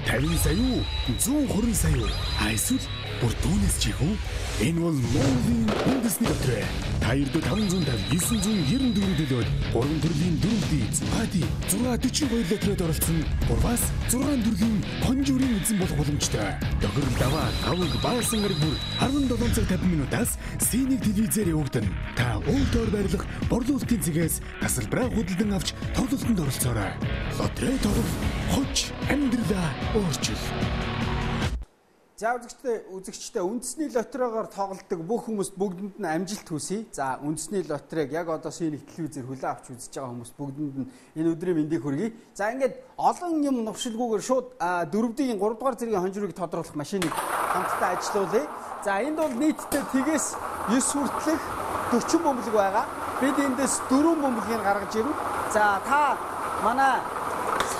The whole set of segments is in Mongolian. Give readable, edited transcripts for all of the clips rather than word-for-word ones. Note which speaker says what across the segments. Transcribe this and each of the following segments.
Speaker 1: 50 сая уу? 120 сая уу? Эсвэл бүр түүнээс ч их үү? Энэ бол Монголын үндэсний лотерей. Та ердөө 550 994 төлөөд 3 төрлийн 4D, 6D, 642 лотерейд оролцсон 3-аас 6 төрлийн хонжуурын эзэн болох боломжтой. Тохирол даваа, давг, баасан гараг бүр 17 цаг 50 минутаас Синик телевизээр явагдана. Та өөртөө байрлах борлуулалтын цэгээс тасалбараа худалдан авч тоглолтод оролцоорой. Лотерей тоглох хоч амьдралаа өөрчил.
Speaker 2: За үзэгчдээ үндэсний лотерейгаар тоглодог бүх хүмүүст бүгдэнд нь амжилт хүсье. За үндэсний лотерейг яг одоо Синик телевизээр хүлээн авч үзэж байгаа хүмүүс бүгдэнд нь энэ өдрийн мэндийг хүргэе. За ингээд олон юм нуршилгүйгээр шууд 4D-ийн 3 дугаар зэргийн хонжирыг тодруулах машиныг хамтдаа ажилуулъя. За энд бол нийтдээ тэгээс 9 хүртэлх 40 бөмбөлөг байгаа. Бид эндээс 4 бөмбөлгийг гаргаж ирнэ. За та манай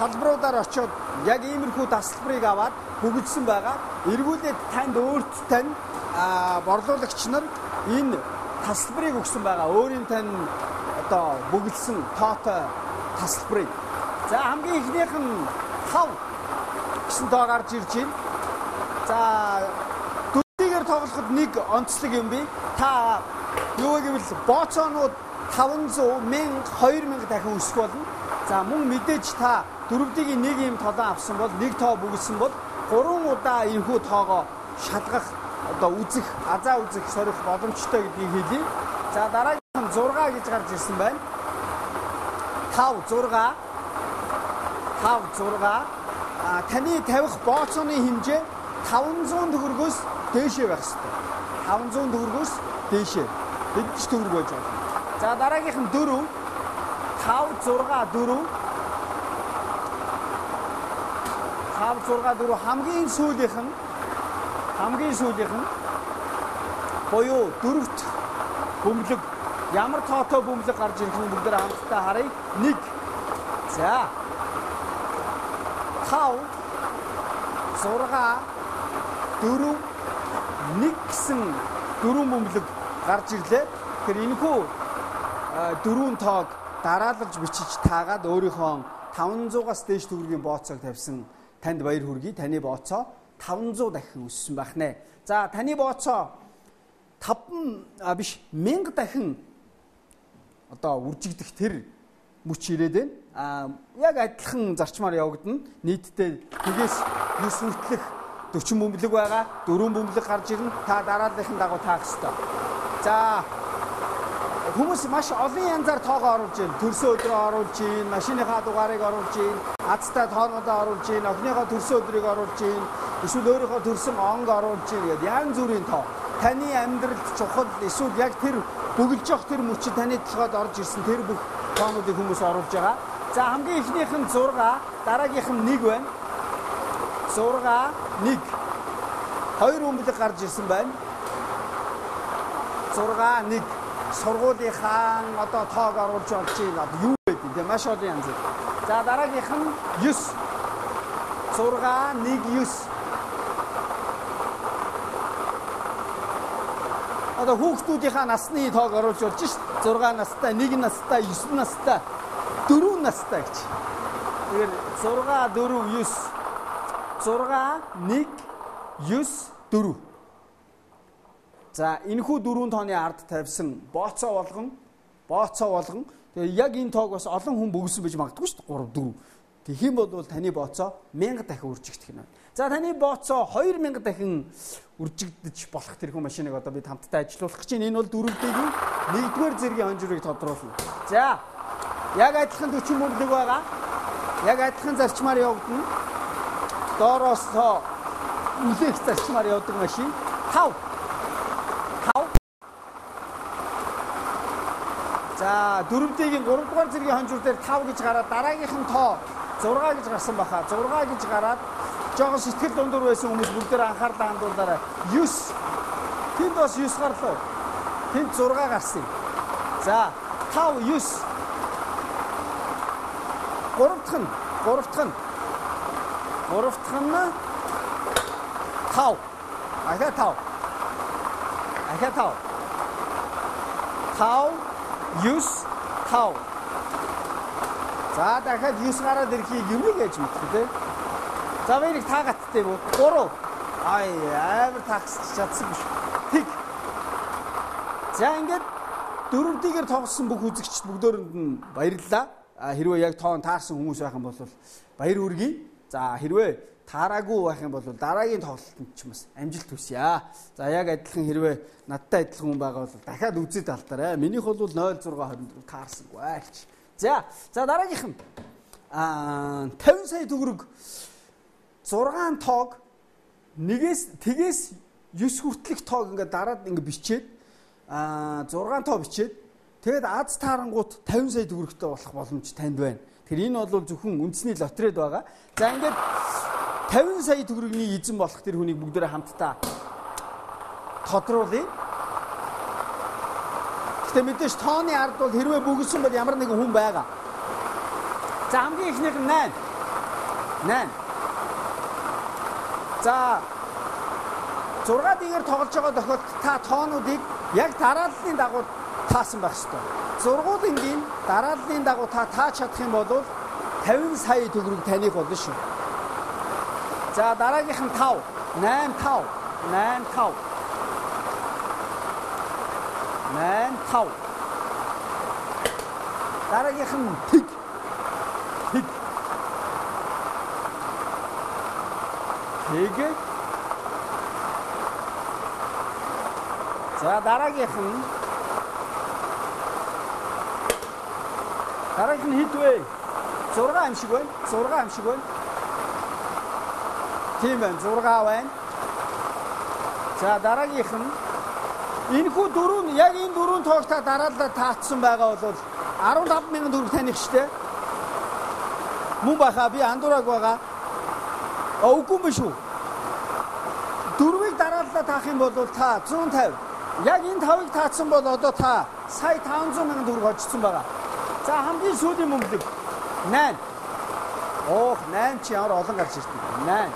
Speaker 2: салбаруудаар очиод яг иймэрхүү тасалбарыг аваад бөгөлсөн байгаа. Эргүүлээд танд өөрт тань борлуулагч нар энэ тасалбарыг өгсөн байгаа. Өөрийн тань одоо бөгөлсөн тоотой тасалбарыг. За хамгийн эхнийх нь 5 гэсэн тоо гарч ирж байна. За дөрвийгээр тоглоход нэг онцлог юм би. Та юу гэвэл бооцоонууд 500, 1000, 2000 дахин өсөх болно. За мөн мэдээж та 4D-ийн нэг юм толон авсан бол нэг тоо бөгөлсөн бол 3 удаа энэхүү тоогоо шалгах одоо үзэх, азаа үзэх, сорих боломжтой гэдгийг хэлье. За дараагийнх нь 6 гэж гарч ирсэн байна. 5 6 5 6 таны тавих бооцооны хэмжээ 500 төгрөгөөс дээшээ байх ёстой. 500 төгрөгөөс дээшээ. Хэдэн ч төгрөг байж болно. За дараагийнх нь 4 5 6 4 5 6 4 хамгийн сүүлийнх нь буюу дөрөвт бөмбөлөг ямар тоотой бөмбөлөг гарч ирэх нь бүгд хамтдаа харъя. 1 за 5 6 4 1 гэсэн дөрвөн бөмбөлөг гарч ирлээ. Тэгэхээр энэхүү дөрвөн тоог дараалалж бичиж таагаад өөрийнхөө 500-аас дээш төгрөгийн бооцоог тавьсан танд баяр хүргэе. Таны бооцоо 500 дахин өссөн байх нэ. За таны бооцоо 1000 дахин одоо үржигдэх тэр мөч ирээд байна. Яг адилхан зарчмаар явагдана. Нийтдээ тэгээс 9 хүртэлх 40 бөмбөлөг байгаа. 4 бөмбөлөг гарч ирнэ. Та дарааллын дагуу таах ёстой. За хүмүүс маш олон янзаар тоогоо оруулж байна. Төрсөн өдрөө оруулж байна, машиныхаа дугаарыг оруулж байна, азтай тоонуудаа оруулж байна, охиныхоо төрсөн өдрийг оруулж байна, эсвэл өөрийнхөө төрсөн онг оруулж байна гэдэг янз бүрийн тоо. Таны амьдралд чухал эсвэл яг тэр бөглөж явах тэр мөчид таны толгойд орж ирсэн тэр бүх тоонуудыг хүмүүс оруулж байгаа. За хамгийн эхнийх нь 6, дараагийнх нь 1 байна. 6 1 2 бөмбөлөг гарч ирсэн байна. 6 1 сургуулийнхаа одоо тоог оруулж болж байна. Одоо юу гэдэг юм те маш олон янз. За дараагийнх нь 9 6 1 9 Одоо хүүхдүүдийнхаа насны тоог оруулж болж шít. 6 настай, 1 настай, 9 настай, 4 настай гэж. Тэгэхээр 6 4 9 6 1 9 4. За энэхүү дөрвөн тооны ард тавьсан бооцоо болгон. Тэгээ яг энэ тоог бас олон хүн бөгөөсөн байж магадгүй шүү дээ 3 4. Тэгэх юм бол таны бооцоо 1000 дахин үржигдэх нь байна. За таны бооцоо 2000 дахин үржигдэж болох тэрхүү машиныг одоо бид хамтдаа ажилуулах гэж байна. Энэ бол 4D-ийн 1-р зэргийн хонжирыг тодруулна. За яг адилхан 40 бөмбөлөг байгаа. Яг адилхан зарчмаар явагдана. Доороос тоо үлээх зарчмаар явдаг машин 5 5 За 4D-ийн 3 дугаар зэргийн хонжуур дээр 5 гэж гараад дараагийнх нь тоо 6 гэж гарсан баха. 6 гэж гараад жоохон сэтгэл дундуур байсан хүмүүс бүгдээр анхаарлаа хандуулаарай. 9 Тэнд бас 9 гарлаа. Тэнд 6 гарсан юм. За 5 9 Гурав дахь нь 5. Ахаа 5. Ахаа 5. 5 9 5. За дахиад 9 гараад ирэхийг юм гэж мэдэх үү те. За би нэг таагаттай юм уу? 3. Ай амар таагсч чадсан биш. Тэг. За ингээд дөрөвдийгээр тоглосон бүх үзэгчд бүгдөөрэнд нь баярлалаа. Хэрвээ яг тоон таарсан хүмүүс байх юм бол баяр хүргэе. За хэрвээ таараагүй байх юм бол дараагийн тоглолтод ч бас амжилт хүсье. За яг адилхан хэрвээ надтай адилхан хүн байгаа бол дахиад үзээд алдаарай. Минийх бол 0.624 таарсангүй айлч. За за дараагийнх нь 50 сая төгрөг 6 тоог нэгээс тэгээс 9 хүртэлх тоог ингээд дараад ингээд бичээд 6 тоо бичээд тэгээд аз таарангуут 50 сая төгрөгтэй болох боломж танд байна. Тэгэхээр энэ бол зөвхөн үндэсний лотерейд байгаа. За ингээд 50 сая төгрөгийн эзэн болох тэр хүнийг бүгдээрээ хамтдаа тодруулъя. Гэтэ мэдээж тооны ард бол хэрвээ бөглөсөн бол ямар нэгэн хүн байгаа. За хамгийн эхнийх нь 8. 8. За 6 дэгээр тоглож байгаа тохиолдолд та тоонуудыг яг дарааллын дагуу таасан байх ёстой. Зургуулынгийн дарааллын дагуу та тааж чадах юм бол 50 сая төгрөг таних болно шүү. За дараагийнх нь 5, 8 5, 8 5. 8 5. Дараагийнх нь тэг. Тэг. Тэг. За дараагийнх нь хэд вэ? 6 юм шиг байна. 6 юм шиг байна. Тийм байна. 6 байна. За дараагийнх нь энэхүү дөрөв яг энэ дөрвөн тоог та дараалал таацсан байгаа бол 15,000 төгрөг таних штэ. Мөн баха би андуураг байгаа. Үгүй юм шүү. Дөрвийг дараалал таах юм бол та 150. Яг энэ 5-ыг таацсан бол одоо та сая 500,000 төгрөг хожсон байгаа. За хамгийн сүүлийн бөмбөлөг 8. Ох 8 чи ямар олон гарч ирсэн. 8.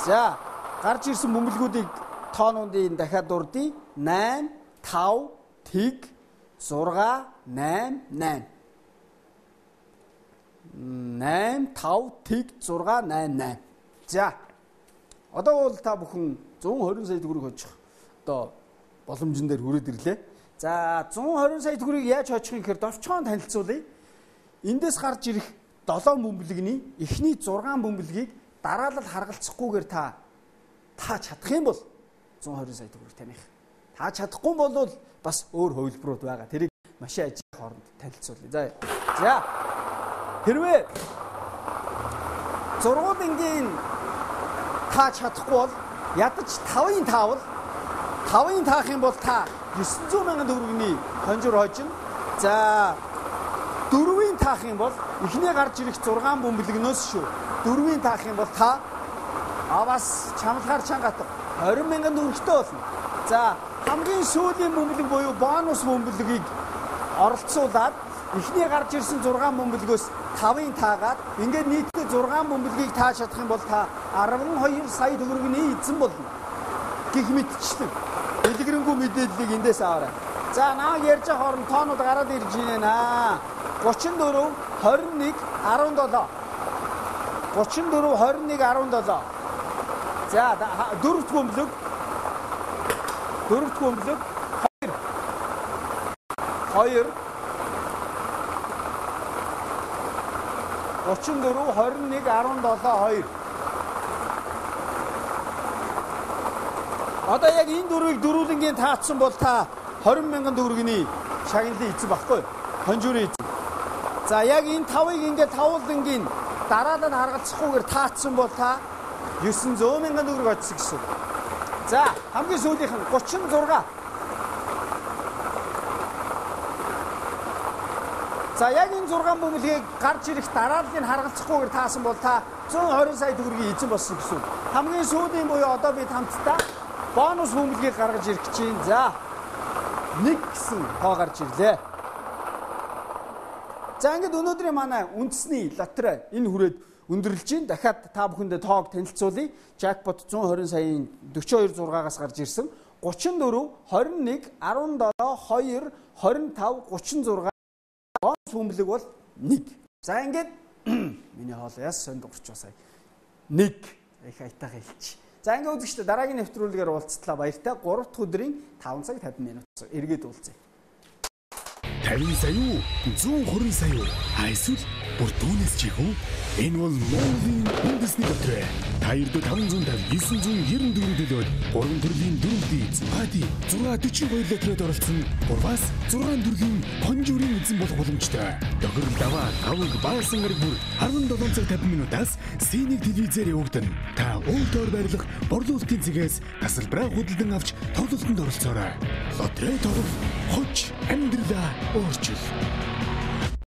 Speaker 2: За гарч ирсэн бөмбөлгүүдийг тоонуудын дахиад дурдъя. 8 5 тэг 6 8 8. 8 5 тэг 6 8 8. За одоо бол та бүхэн 120 сая төгрөг хожих одоо боломжн дээр хүрээд ирлээ. За 120 сая төгрөгийг яаж хожих юм гэхээр довчхон танилцуулъя. Эндээс гарч ирэх 7 бөмбөлгний эхний 6 бөмбөлгийг дараалал харгалцахгүйгээр та чадах юм бол 120 сая төгрөг таних. Та чадахгүй бол бас өөр хувилбарууд байгаа. Тэрийг машин ажил хооронд танилцуулъя. За. За. Хэрвээ зургуулынгийн та чадахгүй бол ядаж 5-ын таавал 5-ын таах юм бол та 900,000 төгрөгийн хонжир хожино. За 4-ийн таах юм бол эхний гарч ирэх 6 бөмбөлгнөөс шүү. 4-ийн таах юм бол та бас чамлахаар чангатав 20,000 төгрөгтэй болно. За хамгийн сүүлийн бөмбөлөг буюу бонус бөмбөлгийг оролцуулаад эхний гарч ирсэн 6 бөмбөлгөөс 5-ын таагаад ингээд нийтдээ 6 бөмбөлгийг тааж чадах юм бол та 12 сая төгрөгийн эзэн болно. Гэх мэтчлэн дэлгэрэнгүй мэдээллийг эндээс аваарай. За наа ярьж байгаа хооронд тоонууд гараад ирж байна. 34 21 17. 34 21 17. За дөрөвт бөмбөлөг. Дөрөвт бөмбөлөг 2. 2 34 21 17 2. Одоо яг энэ дөрвийг дөрвөлнгийн таацсан бол та 20,000 төгрөгийн шагналын эзэн баггүй. Хонжуурын эзэн. За яг энэ 5-ыг ингээд тавуулангийн дараалал харгалцахгүйгээр таацсан бол та 900,000 төгрөг очсон гэсэн. За хамгийн сүүлийнх нь 36. За яг энэ 6 бөмбөлгийг гарч ирэх дарааллыг харгалцахгүйгээр таасан бол та 120 сая төгрөгийн эзэн болсон гэсэн. Хамгийн сүүлийн буюу одоо бид хамтдаа бонус бөмбөлгийг гаргаж ирэх гэж байна. За 1 гэсэн тоо гарч ирлээ. За ингээд өнөөдрийн манай үндэсний лотерей энэ хүрээд өндөрлөж байна. Дахиад та бүхэндээ тоог танилцуулъя. Jackpot 120 саяын 42 6-аас гарч ирсэн 34 21 17 2 25 36 бонус бөмбөлөг бол 1. За ингээд Миний хоол яс сонд 30 сая. 1 их аятайхан хэлчих. За ингээ үзэгчдээ дараагийн нэвтрүүлгээр уулзтлаа баяртай. 3 дахь өдрийн 5 цаг 50 минут эргээд уулзъя.
Speaker 1: 50 сая уу? 120 сая уу? Эсвэл бүр түүнээс ч их үү? Энэ бол Монголын үндэсний лотерей. Та ердөө 550 994 төлөөд 3 төрлийн 4 D 6 D 642 лотерейд оролцсон 3-аас 6 төрлийн хонжуурын эзэн болох боломжтой. Тохирол даваа давг баасан гараг бүр 17 цаг 50 минутаас Синик телевизээр явагдана. Та уул доор байрлах борлуулалтын цэгээс тасалбараа худалдан авч тоглолтод оролцоорой. Лотерей тоглох хож амьдралаа өөрчил.